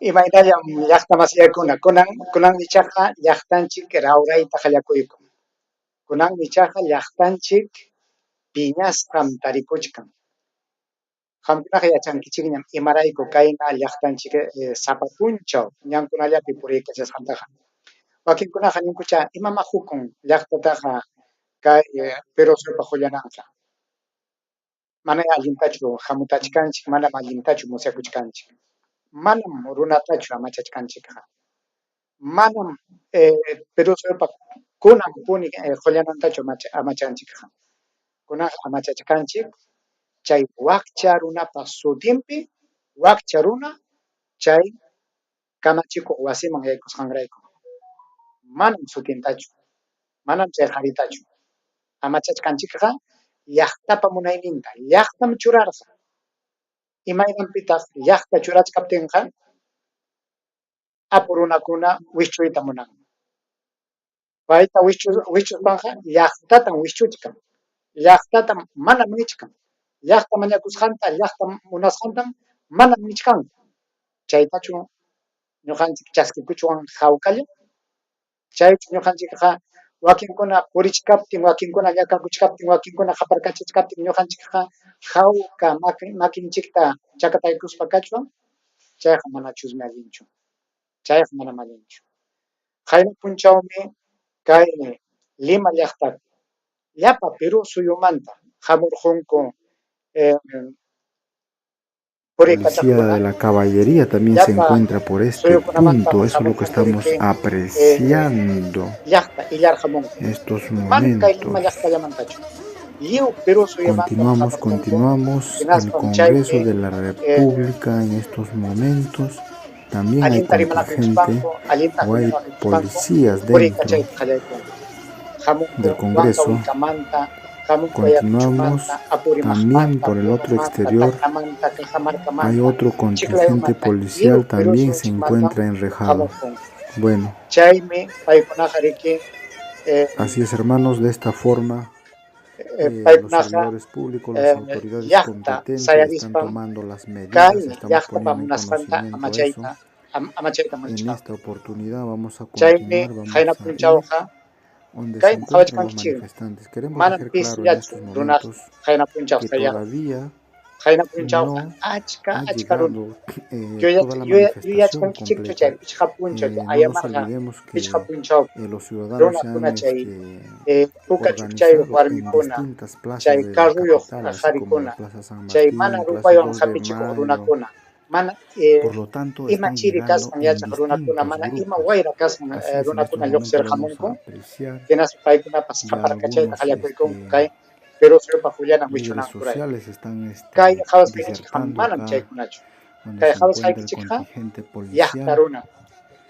Imaynallam llaqta masillakuna, kunan kunanmi ichaqa llaqtanchik rawrayta qallakuykun. Kunanmi ichaqa llaqtanchik piñasqam tarikuchkan. Qamkunaqa yachankichikñam imarayku kayna llaqtanchik sapa punchaw ñankunallapi puriykachasqantaqa. Wakinkunaqa ninkuchá imamá hukun llaqtataqa kay Perú suyupa qullananqa. Manayá allintachu hamutachkanchik, manam allintachu musyakuchkanchik. Manam runatachu amachachkanchikqa. Manam Perú suyupa kunanpuni qullanantachu amachanchikqa. Kunanqa amachachkanchik chay wakcha runapa sutinpi wakcha runa chay kamachikuq wasiman yaykusqanrayku. Manam sutintachu, manam chay qaritachu. Amachachkanchikqa llaqtapa munayninta, llaqtam churarqa. Imaynanpitaq llaqta churachkaptinqa apu runakuna wischuyta munan. Payta wischuspanqa llaqtatam wischuchkan, llaqtatam manam nichkan, llaqta mañakusqanta, llaqta munasqantam manam nichkanku. Chaytachu ñuqanchik chaskikuchwan hawkalla? Chaychu ñuqanchikqa wakinkuna purichkaptin, wakinkuna ñakakuchkaptin, wakinkuna qaparkachachkaptin ñuqanchikqa hawka makinchikta chakataykuspa kachwan? Chayqa manachusmi allinchu. Chayqa manam allinchu. Qayna punchawmi kay Lima llaqtapi llapa Perú suyumanta hamurqunku Policía de la caballería también se encuentra por este punto, eso es lo que estamos apreciando estos momentos. Continuamos, continuamos, el Congreso de la República en estos momentos. También hay contingente o hay policías dentro del Congreso. Continuamos también por el otro exterior. Hay otro contingente policial también se encuentra enrejado. Bueno, así es, hermanos, de esta forma los servidores públicos, las autoridades competentes están tomando las medidas, estamos poniendo en conocimiento eso. En esta oportunidad vamos a continuar, vamos a ir donde se encuentran los manifestantes. Queremos dejar claro en estos momentos que todavía no ha llegado toda la manifestación completa. No nos olvidemos que los ciudadanos se han organizado en distintas plazas de la capital, así como la Plaza San Martín, Plaza 2 de Mayo. Por lo tanto, Ima están chiri llegando kasqan en yachaq runakuna, distintos mana ima grupos. wayra kasqan Así es, en estos runakuna momentos vamos a lluqsirqamunku, apreciar hinaspa paykunapas ya qaparkachayta algunos qallaykunku kay Perú suyupa qullanan líderes wichunankurayku. sociales están Kay qhawasqaykichikqa disertando manam acá chaykunachu. donde Kay se encuentra el qhawasqaykichikqa contingente llaqta policial. runa,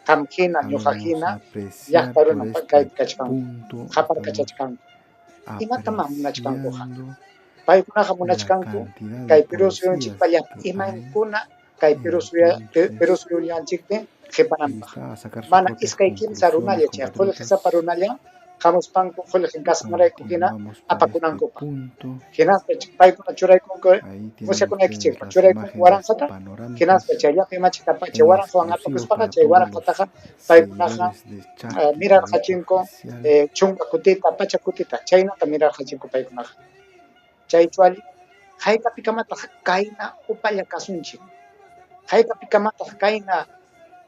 qam hina, A ver, ñuqa vamos hina a apreciar llaqta por runa este kaypi kachkanku, punto, estamos qaparkachachkanku. Imatamá munachkankuqa? apreciando Paykunaqa la munachkanku cantidad de kay Perú policías suyunchikpa llapa que hay. imankuna kay Perú suya Perú Entonces, suyullanchikpi ahí qipananpaq. está a sacar sus Mana propias iskay kimsa conclusiones, runalla chay qullqisapa compatriotas. runalla hamuspanku qullqin kasqanrayku hina Continuamos por este apakunankupaq. punto. Hinaspa paykuna churaykunku Ahí tienen ustedes musyakunaykichikpaq, las churaykunku imágenes waranqata hinaspa panorámicas chay llapa imachikta chay en waranqawan exclusivo apakuspaqa para chay todos waranqataqa los paykunaqa seguidores de Chasqui TV mirarqachinku Oficial. chunka kutita, pachak kutita, chaynata mirarqachinku paykunaqa. Chaychu allin? Haykapikamataq kayna upalla kasunchik? Haykapikamataq kayna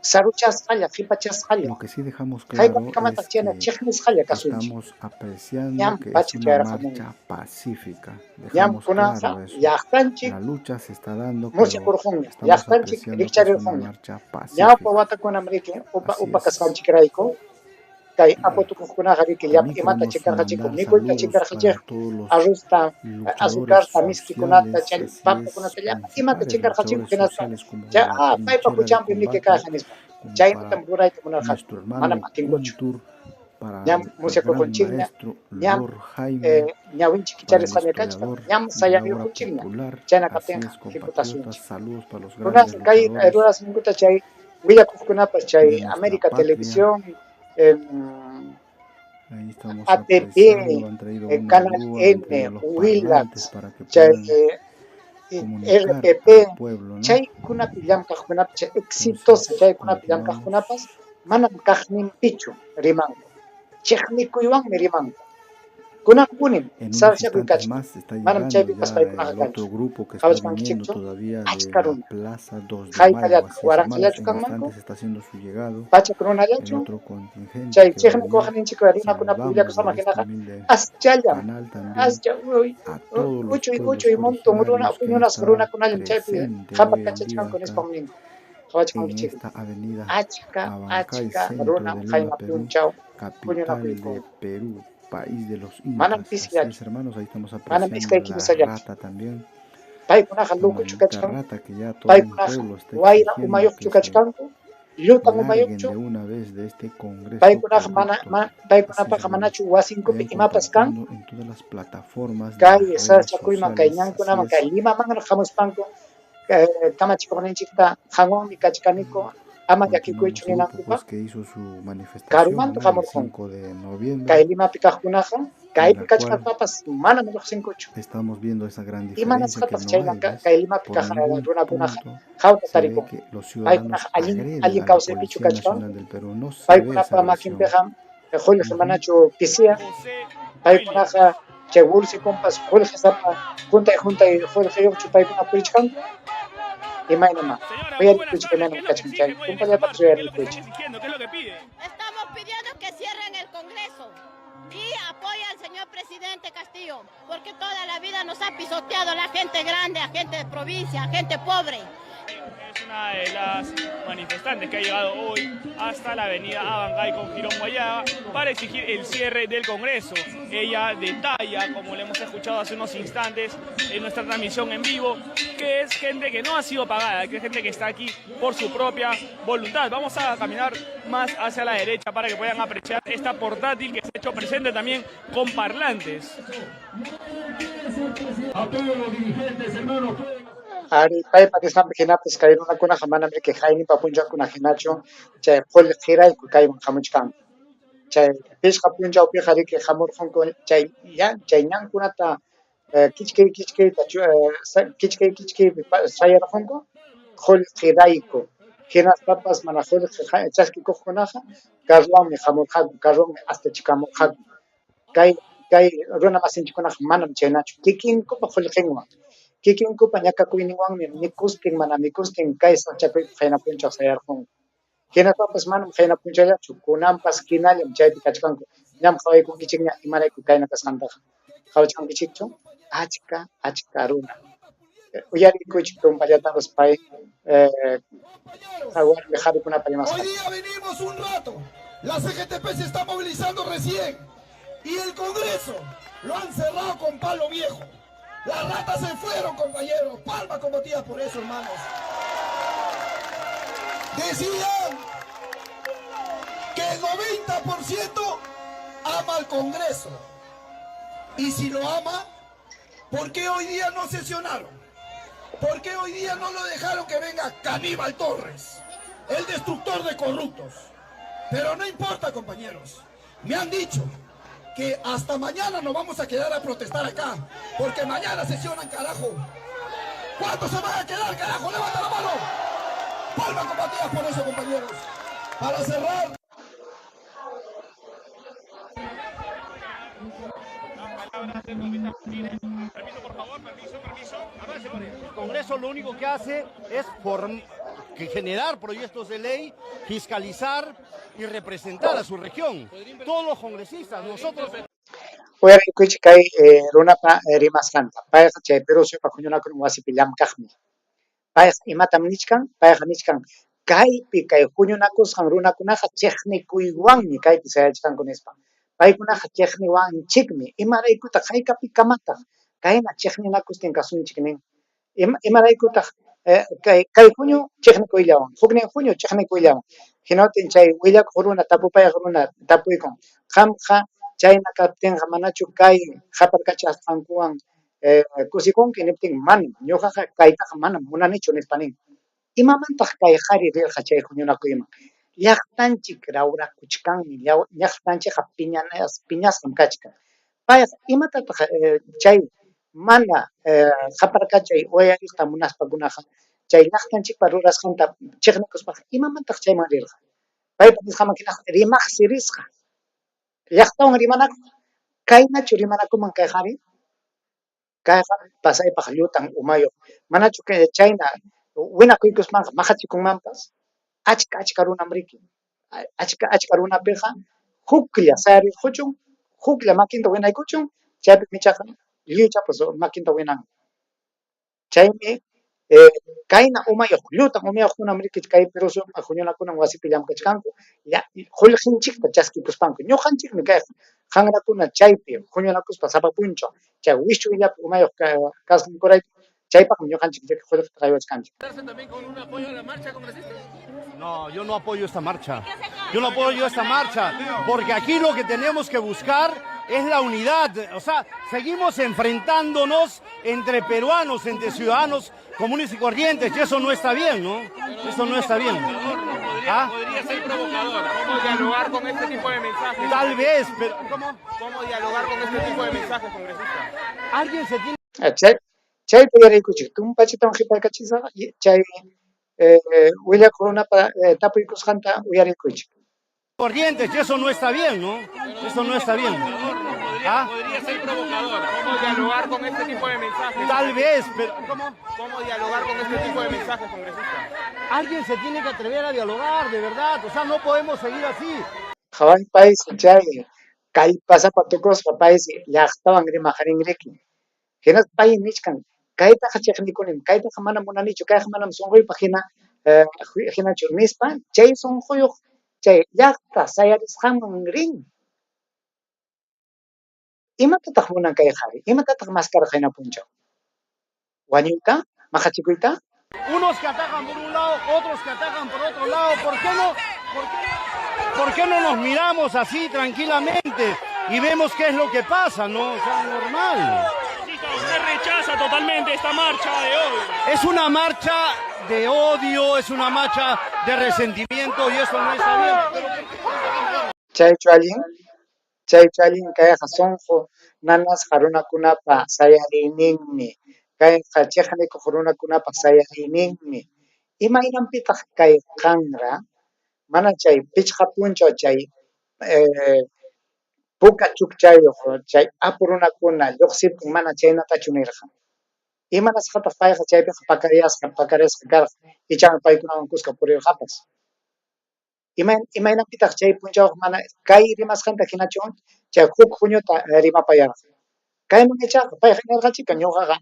saruchasqalla, qipachasqalla? Lo que sí dejamos claro Haykapikamataq es chayna que chiqnisqalla kasunchik? estamos apreciando Ñam que es pacha una chayarqamunña. marcha pacífica. Ñam Dejamos kunanqa claro eso. llaqtanchik La lucha se está dando, pero musyakurqunña, estamos llaqtanchik apreciando que es una rikcharirqunña. marcha Ñawpa pacífica. watakunam riki upa Así upa es. kasqanchikrayku kay apu tukuqkunaqa riki llapa También imata queremos chinkarqachinku, mandar mikuyta saludos para chinkarqachik, todos los arrozta, luchadores azucarta, miskikunata, sociales, chay así papakunata, es, llapa imata principales chinkarqachinku luchadores hinaspa sociales como chay de la paypa trinchera de huchanpim riki combate, kayqa nispa. como Chaynatam para rurayta munarqaku, nuestro manam hermano atinkuchu. Kuntur, para Ñam el gran musyakurqunchikña, maestro ñam Lord Jaime, ñawinchik para el kicharisqaña kachkan, historiador ñam de la obra sayarirqunchikña, popular. chayna Así kaptinqa es, compatriotas, hiputasunchik. saludos para los Kunanqa grandes kay luchadores rurasninkuta chay willakuqkunapas chay de nuestra América patria. Televisión, Ahí estamos ATP, apreciando, han traído una Canal grúa, han N, traído los Willax, parlantes para que chay puedan Comunicar RPP al pueblo, ¿no? chaykunapi llamkaqkunapas, chay exitosa Entonces, chaykunapi continuamos. llamkaqkunapas manam kaqninpichu rimanku. Chiqnikuywanmi rimanku. Kunanpunim En unos sasachakuy instantes kachkan. más está Manam llegando chaypipas ya paykunaqa el kanchu. otro grupo que está viniendo Qawachkankichikchu? todavía de Achka la runa. Plaza 2 de Mayo. Haykallataq Así es, hermanos, waranqallachu en kanmanku? instantes está haciendo su llegado Pachak el runallachu? otro contingente Chay que va a venir. chiqnikuqninchik runakunapa Saludamos willakusqanman desde este hinaqa humilde aschallam, canal también ascha uy a todos los uchuy pueblos uchuy montón runa originarios que han huñunasqa estado runakunallam chaypi presente hoy en día qapakachachkanku acá nispam ninku. en Qawachkankichikmi. esta avenida Achka Abancay, achka centro runam de Lima, qayna Perú, punchaw capital de huñunakuykunku. Perú, país de los Manam incas. Así pisillachu, es, hermanos, ahí estamos manam apreciando iskay la kimsallachu. rata también, Paykunaqa la locochu maldita kachkanku, rata que ya todo un paykunaqa pueblo está wayra exigiendo umayuqchu que se kachkanku, llutan larguen umayuqchu, de una vez de este Congreso paykunaqa mana corrupto. ma Así es, paykunapaqa hermanos, manachu wasinkupi vayan imapas kan. compartiendo en todas las plataformas de Kay las redes sasachakuyman, kay sociales. Así ñankunaman, kay es. Limamanraq hamuspanku kamachikuqninchikta qanwanmi kachkaniku ama Continuamos llakikuychu grupo ninankupaq pues que hizo su manifestación, karumanta ¿no? El hamurqunku. 5 de Kay noviembre, Limapi kaqkunaqa en kaypi la cual kachkaspapas manam lluqsinkuchu. estamos viendo esa gran diferencia que Imanasqataq no chayna hay, ¿ves? kay Limapi Por kaq ningún runakunaqa punto hawka se ve tarikunku. que los ciudadanos Paykunaqa allin agreden allin a la kawsaypichu Policía kachkanku, Nacional del Perú, no se ve esa paykunapa agresión. makinpiqa qullqi Ujú. manachu pisiyan, José paykunaqa Williams. chay wulsikunpas qullqisapa juntay juntay qullqiyuqchu paykuna purichkanku. Imaynamá Señora, muy buenas uyarikuychik tardes. ¿Qué imaynam es lo que kachkan chay exigen hoy en esta tumpallatapas marcha? ¿Qué es lo que están uyarikuychik. exigiendo? ¿Qué es lo que piden? Estamos pidiendo que cierren el Congreso y apoya al señor presidente Castillo, porque toda la vida nos ha pisoteado la gente grande, a gente de provincia, a gente pobre. Es una de las manifestantes que ha llegado hoy hasta la avenida Abancay con Girón Huallaga para exigir el cierre del Congreso. Ella detalla, como le hemos escuchado hace unos instantes en nuestra transmisión en vivo, que es gente que no ha sido pagada, que es gente que está aquí por su propia voluntad. Vamos a caminar más hacia la derecha para que puedan apreciar esta portátil que se ha hecho presente también con parlantes. A todos los dirigentes, hermanos, pueden Ari paypa nisqanpi hinapas kay runakunaqa manam riki haynipa punchawkuna hinachu chay qullqirayku kayman hamuchkanku. Chay pichqa punchawpiqa riki hamurqunku chay chay ñankunata kichkiy kichkiyta kichkiy kichkiypi sayarqunku qullqirayku. Hinaspapas mana qullqi chaskikuqkunaqa carrowanmi hamurqaku, carrowanmi astachikamurqaku. Kay kay runa masinchikkunaqa manam chaynachu, kikinkupa qullqinwan, kikinkupa ñakakuyninwanmi mikustin mana mikustin kay sachakuypi qayna punchaw sayarqunku. Hinaspapas manam qayna punchawllachu, kunanpas hinallam chaypi kachkanku. Ñam qawaykunkichikña imarayku kayna kasqantaqa. Qawachkankichikchu? Achka achka runa. Uyarikuychik tumpallatapas pay warmi qarikunapa Hoy rimasqanta. día venimos un rato. La CGTP se está movilizando recién. Y el Congreso lo han cerrado con palo viejo. Las ratas se fueron, compañeros. Palmas combatidas por eso, hermanos. Decían que el 90% ama al Congreso. Y si lo ama, ¿por qué hoy día no sesionaron? ¿Por qué hoy día no lo dejaron que venga Caníbal Torres, el destructor de corruptos? Pero no importa, compañeros. Me han dicho que hasta mañana nos vamos a quedar a protestar acá, porque mañana sesionan, carajo. ¿Cuántos se van a quedar, carajo? ¡Levanta la mano! Palmas combatidas por eso, compañeros. Para cerrar. Permiso, por favor, permiso, permiso. Avance por El Congreso lo único que hace es generar proyectos de ley, fiscalizar y representar a su región. Todos los congresistas, nosotros... Uyarikuychik kay runapa rimasqanta. Payqa chay Perú suyupa huñunakuna wasipi llamkaqmi. Payqa imatam nichkan? Payqa nichkan kaypi kay huñunakusqan runakunaqa chiqnikuywanmi kaypi sayachkanku nispa. Paykunaqa chiqniwanchikmi. Imaraykutaq haykapikamataq kayna chiqninakustin kasunchik nin. Imaraykutaq kay kay huñu chiqnikuyllawan, huknin huñu chiqnikuyllawan. Hinaptin chay willakuq runa tapupayaq runa tapuykun, qamqa chayna kaptinqa manachu kay qaparkachasqankuwan kusikunki niptin manam, ñuqaqa kaytaqa manam munanichu nispa nin. Imamantaq kay qhari rirqa chay huñunakuyman? Llaqtanchik rawrakuchkanmi, llaqtanchikqa piñasqam kachkan. Payqa imatataq chay Mana qaparkachay uyariqta munaspakunaqa chay llaqtanchikpa rurasqanta chiqnikuspaqa imamantaq chayman rirqa? Paypa nisqanman hinaqa rimaqsi risqa. Llaqtawan rimanakuq. Kaynachu rimanakuman kay qari? Kayqa pasaypaq llutan umayuq. Manachu chayna winakuykuspanqa maqachikunmanpas? Achka achka runam riki. Achka achka runapiqa huklla sayarirquchun, huklla makinta winaykuchun, chaypim ichaqa lliwchapas makinta winanqa. Chaymi kayna umayuq, llutan umayuqkunam riki kay Perú suyupa huñunakunan wasipi llamkachkanku, qullqinchikta chaskikuspanku. Ñuqanchikmi kay qanrakuna chaypi huñunakuspa sapa punchaw chay wischuyllapi umayuq kasqankurayku, chaypaqmi ñuqanchik riki qullqita qaywachkanchik. No, yo no apoyo esta marcha. Yo no apoyo esta marcha, porque aquí lo que tenemos que buscar es la unidad. O sea, seguimos enfrentándonos entre peruanos, entre ciudadanos comunes y corrientes, y eso no está bien, ¿no? Eso no está bien. ¿Ah? Podría ser provocador. ¿Cómo dialogar con este tipo de mensajes? Tal vez, pero ¿cómo? ¿Cómo dialogar con este tipo de mensajes, congresista? Alguien se tiene... Chaypi yaraykuchik, tumpachitawan qhiparkachisaq chay willakuq runapa tapuykusqanta uyarikuychik. Corrientes, y eso no está bien, ¿no? Eso no está bien. ¿Ah? Podría ser provocador. ¿Cómo dialogar con este tipo de mensajes? Tal vez, pero ¿cómo? ¿Cómo dialogar con este tipo de mensajes, congresista? Alguien se tiene que atrever a dialogar, de verdad. O sea, no podemos seguir así. Qhawan paysi chay kallpasapa tukuspa paysi llaqtawan rimaq rinriki. Hinaspa pay nichkan, kaytaqa chiqnikunim, kaytaqa manam munanichu, kayqa manam sunquypaq hina hinachu nispa, chay sunquyuq chay llaqta sayarisqanman rin. Imatataq munan kay qhari? Imatataq maskarqa hina punchaw? Wañuyta? Maqachikuyta? Unos que atacan por un lado, otros que atacan por otro lado. ¿Por qué no? ¿Por qué no nos miramos así tranquilamente y vemos qué es lo que pasa, no? O sea, normal. Usted rechaza totalmente esta marcha de hoy. Es una marcha de odio, es una marcha de resentimiento y eso no está bien. Chaychu allin? Chaychu allin kayqa sunqu nanasqa runakunapa sayariyninmi, kayqa chiqnikuq runakunapa sayariyninmi. Imaynanpitaq kay qanra mana chay pichqa punchaw chay puka chukchayuq chay apu runakuna lluqsiptin mana chaynatachu nirqa? Imanasqataq payqa chaypiqa pakarisqa karqa, ichaqa paykunawan kuska purirqapas? Imaynanpitaq chay punchawqa mana kay rimasqanta hinachu chay huk huñuta rimapayarqa? Kayman ichaqa payqa nirqachika, ñuqaqa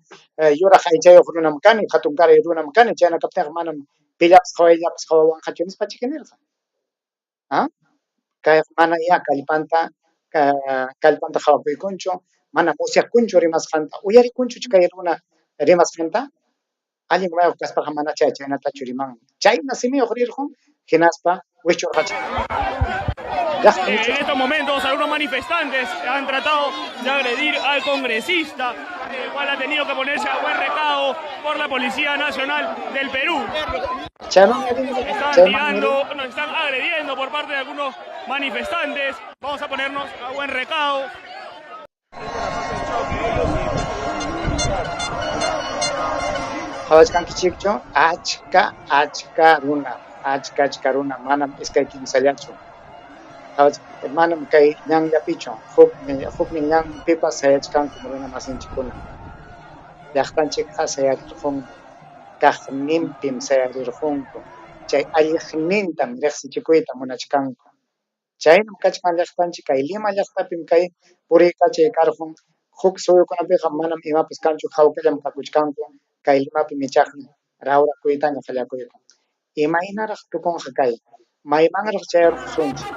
yuraq aychayuq runam kani, hatunkaray runam kani, chayna kaptinqa manam pillapas qhawayllapas qhawawanqachu nispachika nirqa. ¿Ah? Kayqa mana ya kallpanta qhawakuykunchu, mana musyakunchu rimasqanta, uyarikunchu kay runa rimasqanta? Allin umayuq kaspaqa mana chay chaynatachu riman. Chayna simiyuq rirqun hinaspa wichurqachin. En estos momentos algunos manifestantes han tratado de agredir al congresista, el cual ha tenido que ponerse a buen recado por la Policía Nacional del Perú. Están tirando, nos están agrediendo por parte de algunos manifestantes. Vamos a ponernos a buen recado. Qhawachkankichikchu achka achka runa, achka achka runa, manam iskay kimsallachu. Manam kay ñanllapichu, hukmi ñanpipas sayachkanku runa masinchikkuna. Llaqtanchikqa sayarirqunku, kaqninpim sayarirqunku, chay alliqnintam riqsichikuyta munachkanku. Chaynam kachkan llaqtanchik, kay Lima llaqtapim kay puriykachay karqun, huk suyukunapiqa manam imapas kanchu, hawkallam kakuchkanku, kay Limapim ichaqa rawrakuytaña qallakuykan. Imaynaraq tukunqa kay? Maymanraq chayarqusunchik?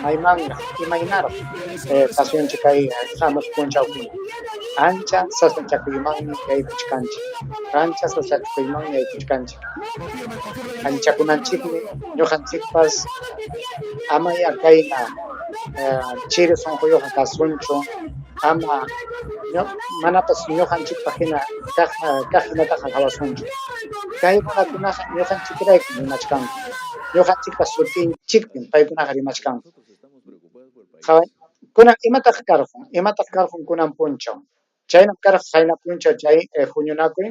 Maymanraq, imaynaraq kasunchik kay hamuq punchawkuna? Ancha sasachakuymanmi yaykuchkanchik. Ancha sasachakuymanmi yaykuchkanchik. Allichakunanchikmi ñuqanchikpas amaya kayna chiri sunquyuqqa kasunchu, ama manapas ñuqanchikpaq hina kaq hinataqa qhawasunchu. Kay runakunaqa ñuqanchikraykum rimachkanku. Ñuqanchikpa sutinchikpim paykunaqa rimachkanku. Kunan imataq karqun? Imataq karqun kunan punchaw? Chaynam karqa qayna punchaw chay huñunakuy,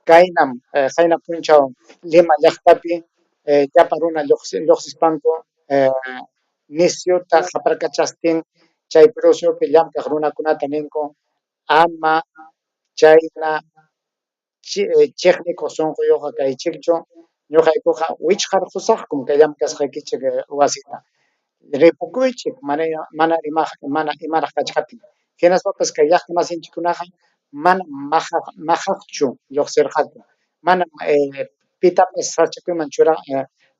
kaynam qayna punchaw Lima llaqtapi llapa runa lluqsispanku nisyuta qaparkachastin chay Perú suyupi llamkaq runakunata ninku ama chayna chiqnikuq sunquyuqqa kaychikchu, ñuqaykuqa wichqarqusaqkum kay llamkasqaykichik wasita. Ripukuychik mana mana rimaq mana imaraq kachkaptin. Hinaspapas kay llaqta masinchikkunaqa manam maqaq maqaqchu lluqsirqaku, manam pitapas sasachakuyman chura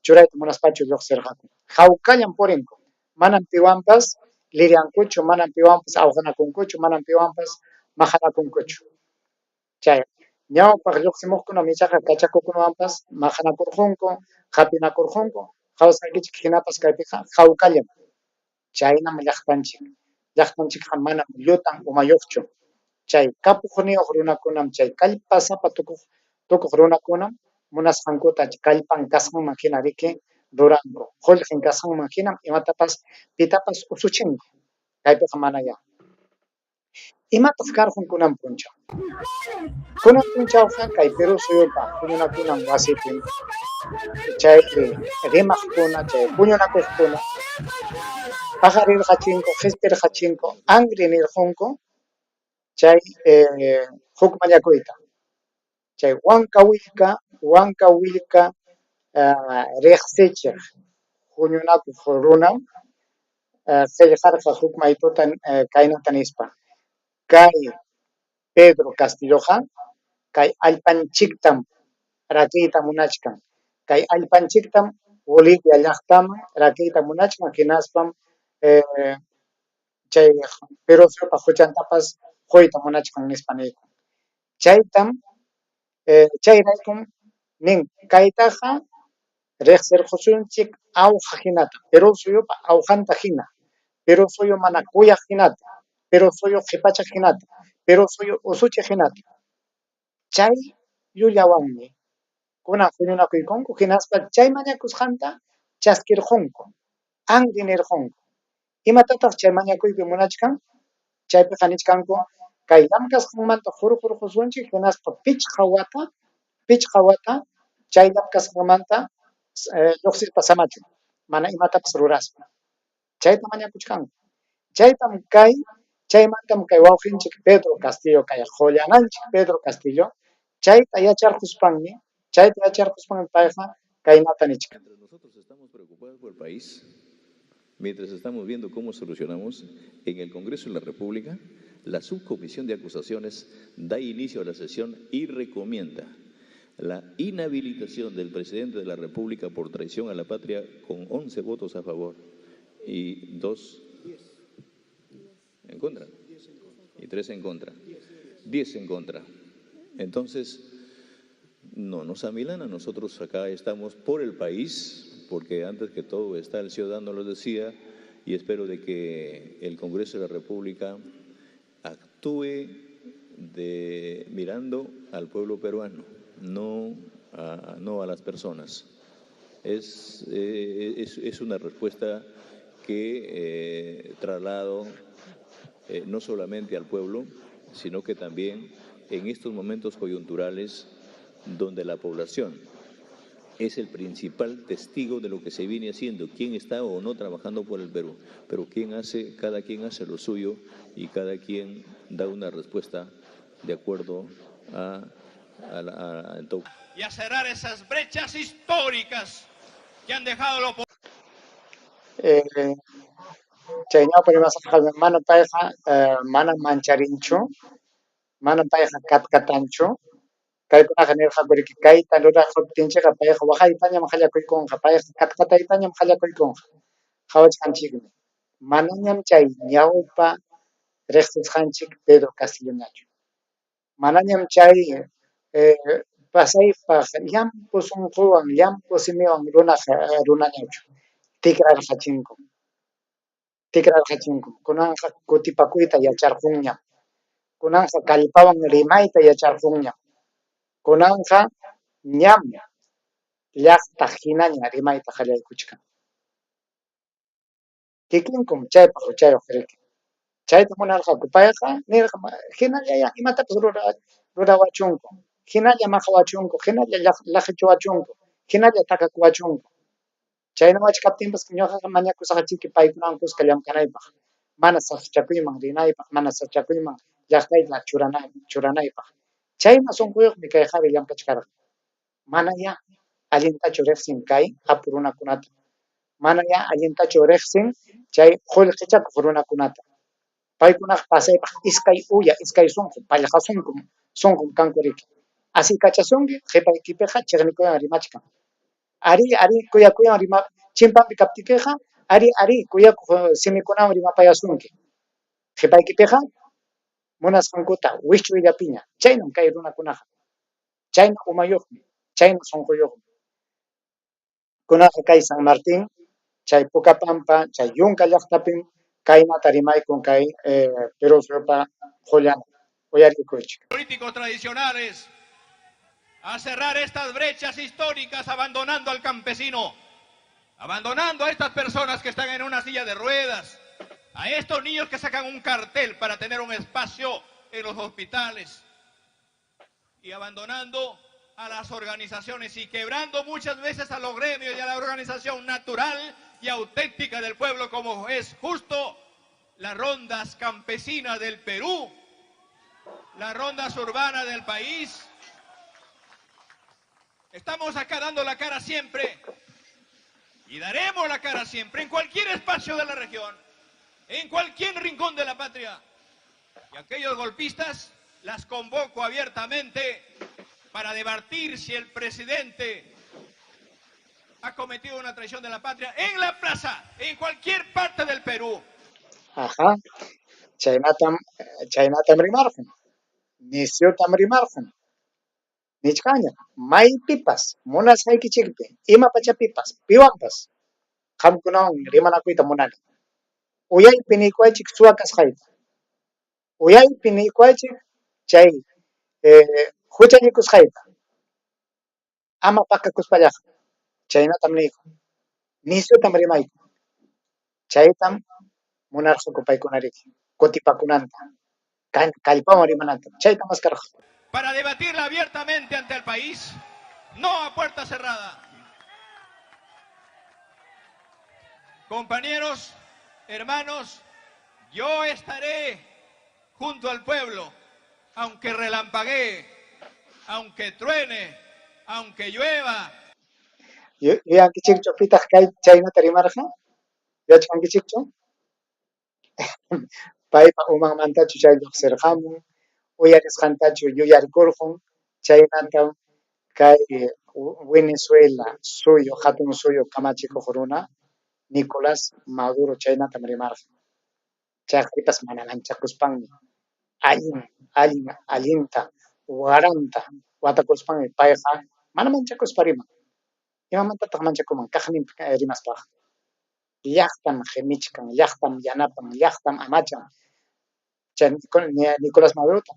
churayta munaspachu lluqsirqaku. Hawkallam purinku, manam piwanpas liryankuchu, manam piwanpas awqanakunkuchu, manam piwanpas maqanakunkuchu. Chay ñawpaq lluqsimuqkunam ichaqa kachakukunawanpas maqanakurqunku, hapinakurqunku, qawasqaykichik hinapas kaypiqa hawkallam. Chaynam llaqtanchik. Llaqtanchikqa manam llutan umayuqchu. Chay kapuqniyuq runakunam, chay kallpasapa tukuq tukuq runakunam munasqankuta kallpan kasqanman hina riki ruranku. Qullqin kasqanman hinam imatapas pitapas usuchinku. Kaypiqa manayá. Imataq karqun kunan punchaw? Kunan punchawqa kay Perú suyupa huñunakunan wasipim chay rimaqkuna, chay huñunakuqkuna paqarirqachinku, qispirqachinku, anri nirqunku chay huk mañakuyta. Chay Wanka Willka, Wanka Willka riqsichiq huñunakuq runam qillqarqa huk maytuta kaynata nispa, Kay Pedro Castilloqa kay allpanchiktam rakiyta munachkan, kay allpanchiktam Bolivia llaqtaman rakiyta munachkan hinaspam chay Perú suyupa huchantapas quyta munachkan nispa niykun. Chaytam, chayraykum nin, kaytaqa riqsirqusunchik awqa hinata, Perú suyupa awqanta hina, Perú suyu mana kuyaq hinata, Perú suyu qhipachaq hinata, Perú suyu usuchiq hinata. Chay llullawanmi kunan huñunakuykunku hinaspa chay mañakusqanta chaskirqunku, anri nirqunku. Imatataq chay mañakuypi munachkan? Chaypiqa nichkanku, kay llamkasqanmanta hurqurqusunchik hinaspa pichqa wata, pichqa wata chay llamkasqanmanta lluqsispa samachun, mana imatapas ruraspa. Chayta mañakuchkanku. Chaytam kay, chaymantam kay wawqinchik Pedro Castillo, kay qullananchik Pedro Castillo, chayta yacharquspanmi, chayta yacharquspanmi payqa kaynata nichkan. Mientras nosotros estamos preocupados por el país, mientras estamos viendo cómo solucionamos, en el Congreso de la República, la Subcomisión de Acusaciones da inicio a la sesión y recomienda la inhabilitación del presidente de la República por traición a la patria con 11 votos a favor y 2 en contra y 3 en contra, 10 en contra. Entonces, no nos amilana, nosotros acá estamos por el país, porque antes que todo está el ciudadano, lo decía, y espero de que el Congreso de la República actúe de, mirando al pueblo peruano, no a, no a las personas. Es, es, es una respuesta que traslado no solamente al pueblo, sino que también en estos momentos coyunturales donde la población es el principal testigo de lo que se viene haciendo, quién está o no trabajando por el Perú, pero quién hace, cada quien hace lo suyo y cada quien da una respuesta de acuerdo a la, a, a y a cerrar esas brechas históricas que han dejado la Chay ñawpa rimasqaqa mana payqa mana mancharinchu, mana payqa katkatanchu. Kaykunaqa nirqaku riki kayta ruraquptinchikqa payqa waqaytañam qallakuykunqa, payqa katkataytañam qallakuykunqa. Qawachkanchikmi, manañam chay ñawpa riqsisqanchik Pedro Castilloñachu. Manañam chay pasaypaq llampu sunquwan, llampu simiwan runaq runañachu. Tikrarqachinkum, tikrarqachinkum. Kunanqa kutipakuyta yacharqunñam. Kunanqa kallpawan rimayta yacharqunñam. Kunanqa ñam llaqta hinaña rimayta qallaykuchkan. Kikinkum chaypaq huchayuq riki. Chayta munarqaku. Payqa nirqa, hinallayá imatapas rurawachunku, hinalla maqawachunku, hinalla laqichiwachunku, hinalla takakuwachunku. Chayna wachkaptinpas ñuqaqa mañakusaqchiki paykunawan kuska llamk'anaypaq, mana sasachakuyman rinaypaq, mana sasachakuyman llaqtayta churanaypaq. Chayna sunquyuqmi kay qhari llamk'achkarqa. Manayá allintachu riqsin kay apu runakunata. Manayá allintachu riqsin chay qullqichakuq runakunata. Paykunaqa pasaypaq iskay uya, iskay sunqu, pallqa sunqum, sunqum kanku riki. Asiykachasunki, qhipaykipiqa chiqnikuywan rimachkan. Arí, arí, kuyakuywan rima, chimpanpi kaptikiqa, arí, arí, kuyakuq simikunawan rimapayasunki. Qhipaykipiqa munasqankuta wischuyllapiña. Chaynam kay runakunaqa. Chayna umayuqmi, chayna sunquyuqmi. Kunaqa kay San Martín, chay Pucapampa, chay Yunka llaqtapim kaynata rimaykun kay Perú suyupa qullana. Uyarikuychik. Políticos tradicionales a cerrar estas brechas históricas abandonando al campesino, abandonando a estas personas que están en una silla de ruedas, a estos niños que sacan un cartel para tener un espacio en los hospitales y abandonando a las organizaciones y quebrando muchas veces a los gremios y a la organización natural y auténtica del pueblo, como es justo las rondas campesinas del Perú, las rondas urbanas del país. Estamos acá dando la cara siempre y daremos la cara siempre en cualquier espacio de la región, en cualquier rincón de la patria. Y aquellos golpistas las convoco abiertamente para debatir si el presidente ha cometido una traición de la patria en la plaza, en cualquier parte del Perú. Ajá. Chaynatam, chaynatam rimarqun. Nisyutam rimarqun. Nichkanñam, maypipas, munasqaykichikpi, ima pachapipas, piwanpas, qamkunawan rimanakuyta munani. Uyaypi niykuwaychik suwa kasqayta. Uyaypi niykuwaychik chay huchallikusqayta. Ama pakakuspallaqa. Chaynatam niyku. Nisyutam rimayku. Chaytam munarqaku paykunariki, kutipakunanta, kallpawan rimananta. Chaytam maskarqaku. Para debatirla abiertamente ante el país, no a puerta cerrada. Compañeros, hermanos, yo estaré junto al pueblo, aunque relampaguee, aunque truene, aunque llueva. Yuyankichikchu pitaq kay chaynata rimarqa? Yachkankichikchu? Paypa umanmantachu chay lluqsirqamun, uyarisqantachu yuyarikurqun, chaynatam kay Venezuela suyu, hatun suyu kamachikuq runa Nicolás Maduro chaynatam rimarqa. Chaypipas mana manchakuspanmi allin, allin, allinta, waranta watakuspanmi payqa mana manchakuspa riman. Imamantataq manchakuman kaqninpi rimaspaqa? Llaqtam qimichkan, llaqtam yanapan, llaqtam amachan. Chay Nicolás Madurota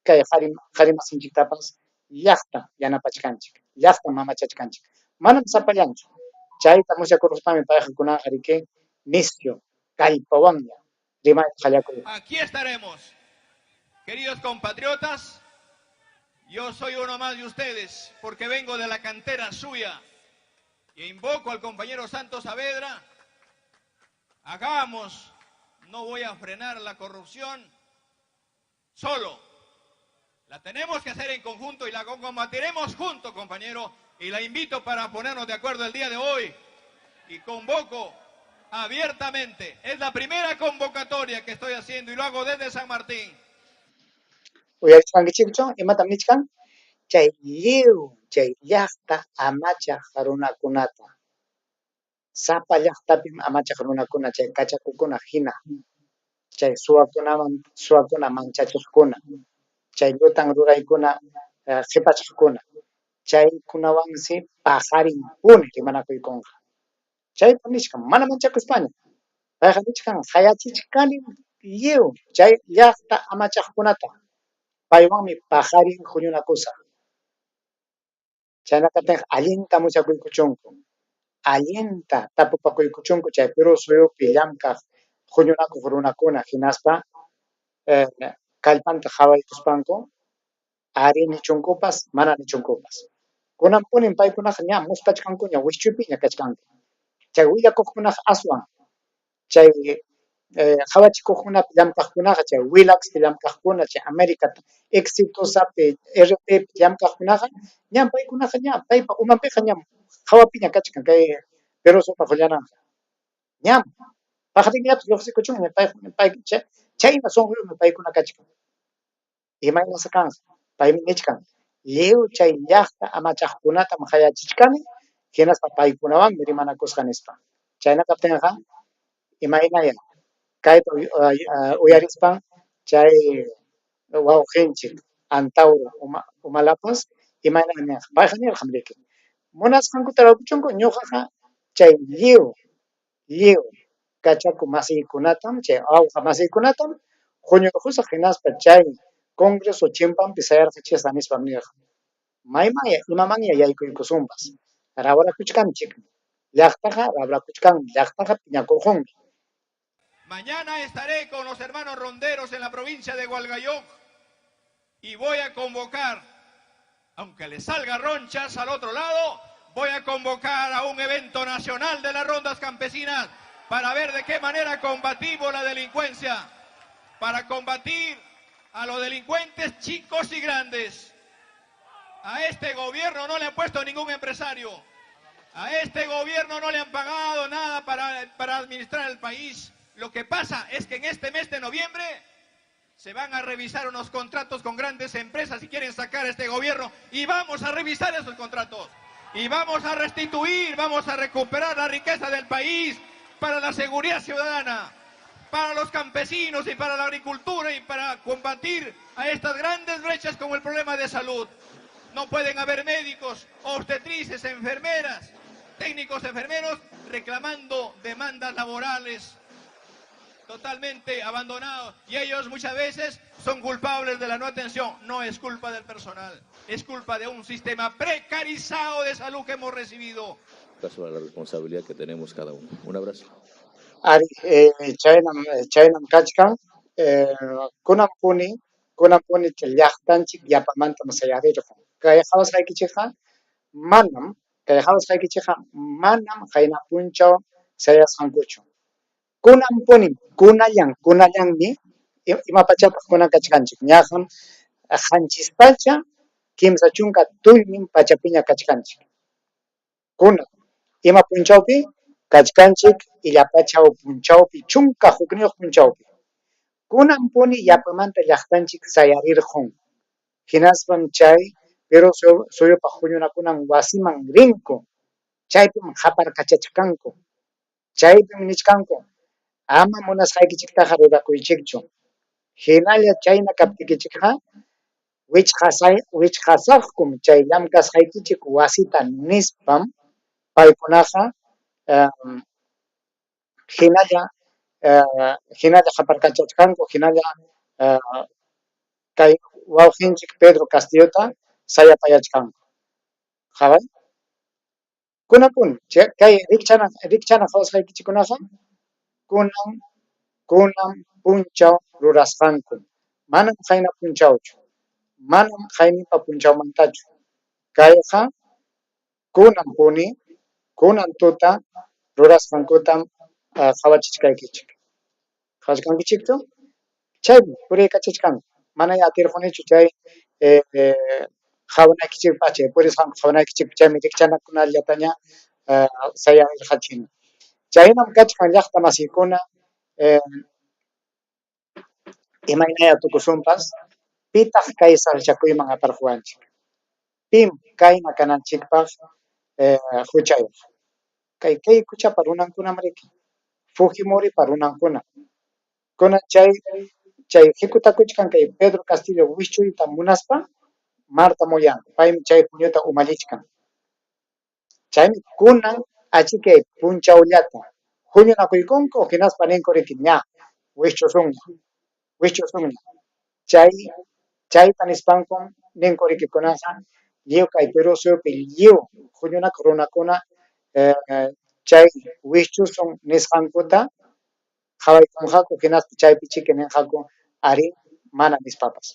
kay qhari masinchiktapas llaqta yanapachkanchik, llaqtam mamachachkanchik. Manam sapallanchu. Chayta musyakuruspanmi payqa kunanqa riki nisyu kallpawanña rimayta qallakuyqa. Aquí estaremos, queridos compatriotas. Yo soy uno más de ustedes porque vengo de la cantera suya y invoco al compañero Santos Saavedra. Hagamos, no voy a frenar la corrupción solo. La tenemos que hacer en conjunto y la combatiremos juntos, compañero. Y la invito para ponernos de acuerdo el día de hoy. Y convoco abiertamente. Es la primera convocatoria que estoy haciendo y lo hago desde San Martín. Uyarichkankichikchu, imatam nichkan? Chay lliw, chay llaqta amachaq runakunata. Sapa llaqtapim amachaq runakuna, chay kachakukuna hina, chay suwakunaman, suwakuna manchachiqkuna, chay llutan ruraykuna qhipachiqkuna, chaykunawansi paqarinpuni rimanakuykunqa. Chayta nichkan, mana manchakuspaña. Payqa nichkan, qayachichkanim lliw chay llaqta amachaqkunata. Paywanmi paqarin huñunakusaq. Chayna kaptinqa allinta musyakuykuchunku, allinta tapupakuykuchunku chay Perú suyupi llamk'aq huñunakuq runakuna hinaspa kallpanta qawaykuspanku arí nichunkupas mana nichunkupas. Kunanpunim paykunaqa ña muspachkankuña wischuypiña kachkanku. Chay willakuqkunaqa aswan chay qawachikuqkunapi llamkaqkunaqa chay Willaxpi llamkaqkuna chay América Exitosapi RPpi llamkaqkunaqa ñam paykunaqa ña paypa umanpiqa ñam qawapiña kachkan kay Perú suyupa qullananqa. Ñam paqarinllapas lluqsikuchunña pay pay chayna sunquyuqmi paykuna kachkan. Imaynas kanqa? Paymi nichkan, Lliw chay llaqta amachaqkunatam qayachichkani, hinaspa paykunawanmi rimanakusqa, nispa. Chayna kaptinqa, imaynaya kayta uyarispan chay wawqinchik Antauro Humalapas imaynam ninqa? Payqa nirqam riki, Munasqankuta rurakuchunku, ñuqaqa chay lliw lliw kachaku masiykunatam, chay awqa masiykunatam huñurqusaq hinaspa chay Congreso chimpanpi sayarqachisaq nispam nirqa. Maymanya, imamanya yaykuykusunpas. Rawrakuchkanchikmi. Llaqtaqa rawrakuchkanmi, llaqtaqa piñakurqunmi. Mañana estaré con los hermanos ronderos en la provincia de Hualgayoc y voy a convocar, aunque le salga ronchas al otro lado, voy a convocar a un evento nacional de las rondas campesinas para ver de qué manera combatimos la delincuencia, para combatir a los delincuentes chicos y grandes. A este gobierno no le han puesto ningún empresario. A este gobierno no le han pagado nada para, para administrar el país. Lo que pasa es que en este mes de noviembre se van a revisar unos contratos con grandes empresas y quieren sacar a este gobierno y vamos a revisar esos contratos. Y vamos a restituir, vamos a recuperar la riqueza del país para la seguridad ciudadana, para los campesinos y para la agricultura y para combatir a estas grandes brechas como el problema de salud. No pueden haber médicos, obstetrices, enfermeras, técnicos enfermeros reclamando demandas laborales totalmente abandonados. Y ellos muchas veces son culpables de la no atención. No es culpa del personal, es culpa de un sistema precarizado de salud que hemos recibido. Caso a la responsabilidad que tenemos cada uno. Un abrazo. Ari, chaynam, chaynam kachkan, kunanpuni, kunanpuni llaqtanchik yapamantam sayarirqun. Kay qawasqaykichikqa manam, kay qawasqaykichikqa manam qayna punchaw sayasqankuchu. Kunanpunim, kunallan, kunallanmi, ima pachataq kunan kachkanchik? Ñaqam qanchis pacha, 30 tullmin pachapiña kachkanchik. Kunan, ima punchawpi? Kachkanchik illapachaw punchawpi, 11 punchawpi. Kunanpuni yapamanta llaqtanchik sayarirqun. Hinaspam chay Perú suyupaq huñunakunan wasiman rinku. Chaypim qaparkachachkanku. Chaypim nichkanku, ama munasqaykichiktaqa rurakuychikchu. Hinalla chayna kaptikichikqa wichqasaqkum chay llamkasqaykichik wasita nispam paykunaqa hinalla hinalla qaparkachachkanku, hinalla kay wawqinchik Pedro Castillota sayapayachkanku. Qaway. Kunanpuni kay rikchana rikchana qawasqaykichikkunaqa kunan kunan punchaw rurasqanku, manam qayna punchawchu, manam qayninpa punchawmantachu. Kayqa kunanpuni, kunan tuta rurasqankutam qawachichkaykichik. Qawachkankichikchu? Chaymi puriykachachkanku. Manayá atirqunichu chay qawanaykichikpaq, chay purisqanku qawanaykichikpaq, chaymi rikchanakunallataña sayarirqachini. Chaynam kachkan llaqta masiykuna, imaynaya tukusunpas, pitaq kay sasachakuyman aparquwanchik? Pim kayna kananchikpaq huchayuq? Kay Kaykuchapa runankunam riki, Fujimoripa runankuna. Kunan chay chay hikutakuchkan kay Pedro Castillo wischuyta munaspa Marta Moyano, paymi chay huñuta umallichkan. Chaymi kunan achikay punchawllata huñunakuykunku hinaspa ninku riki ña wischusunña, wischusunña. Chay chayta nispankum ninku riki kunanqa lliw kay Perú suyupi lliw huñunakuq runakuna chay wischusun nisqankuta. Qhawaykunqaku hinaspa chaypi chiki ninqaku arí mana nispapas.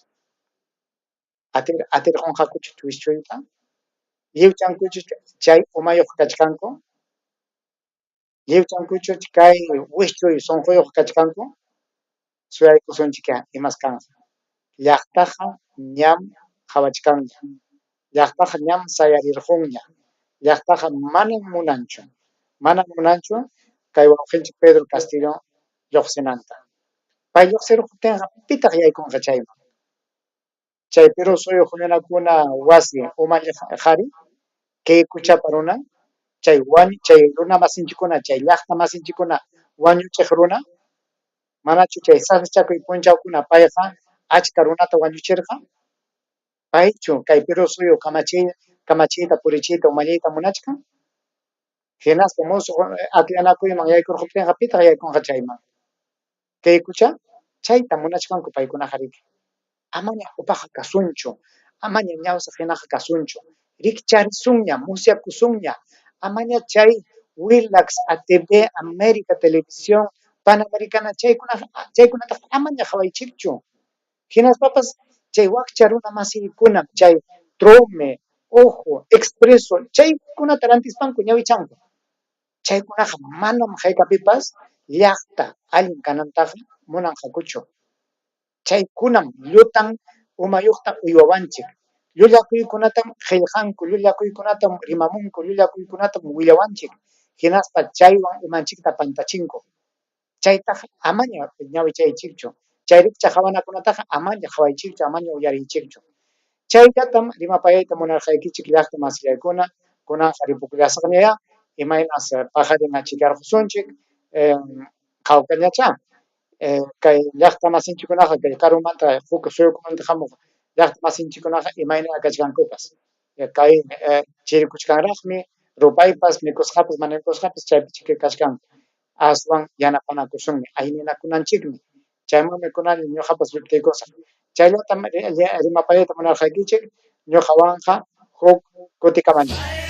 Atir atirqunqakuchu wischuyta? Lliwchankuchu chay umayuq kachkanku? Lliwchankuchu kay wischuy sunquyuq kachkanku? Suyaykusunchikyá imas kanqa. Llaqtaqa ñam qhawachkanña. Llaqtaqa ñam sayarirqunña. Llaqtaqa manam munanchu. Manam munanchu kay wawqinchik Pedro Castillo lluqsinanta. Pay lluqsirquptinqa pitaq yaykunqa chayman? Chay Perú suyu huñunakuna wasi umalliq qhari, kay kuchapa runa, chay wañu chay runa masinchikkuna, chay llaqta masinchikkuna wañuchiq runa, manachu chay sasachakuy punchawkuna payqa achka runata wañuchirqa? Paychu kay Perú suyu kamachiy kamachiyta purichiyta umalliyta munachkan? Hinaspa musuq akllanakuyman yaykurquptinqa pitaq yaykunqa chayman? Kay kucha chayta munachkanku paykunaqa riki. Amaña upaqa kasunchu, amaña ñawsaq hinaqa kasunchu, rikcharisunña, musyakusunña, amaña chay Willax, ATV, América Televisión, Panamericana chaykunaqa chaykunataqa amaña qhawaychikchu. Hinaspapas chay wakcha runa masiykunam chay Trome, Ojo, Expreso chaykunata rantispanku ñawichanku. Chaykunaqa manam haykapipas llaqta allin kanantaqa munanqakuchu. Chaykunam llutan umayuqta uywawanchik. Llullakuykunatam qillqanku, llullakuykunatam rimamunku, llullakuykunatam willawanchik, hinaspa chaywan umanchikta pantachinku. Chaytaqa amaña ñawichaychikchu. Chay rikchaq qhawanakunataqa amaña qhawaychikchu, amaña uyariychikchu. Chayllatam rimapayayta munarqaykichik llaqta masillaykuna, kunanqa ripukullasaqñayá, imaynas paqarin achikyarqusunchik, hawkañachá. Kay llaqta masinchikkunaqa kay karumanta huk suyukunamanta hamuq llaqta masinchikkunaqa imayna kachkankupas. Kay chirikuchkanraqmi, rupaypas, mikusqapas, mana mikusqapas chaypi kachkanku. Aswan yanapanakusunmi, ayninakunanchikmi. Chaymanmi kunan ñuqapas lluptiykusaq. Chayllatam rimapayayta munarqaykichik, ñuqawanqa huk kutikamaña.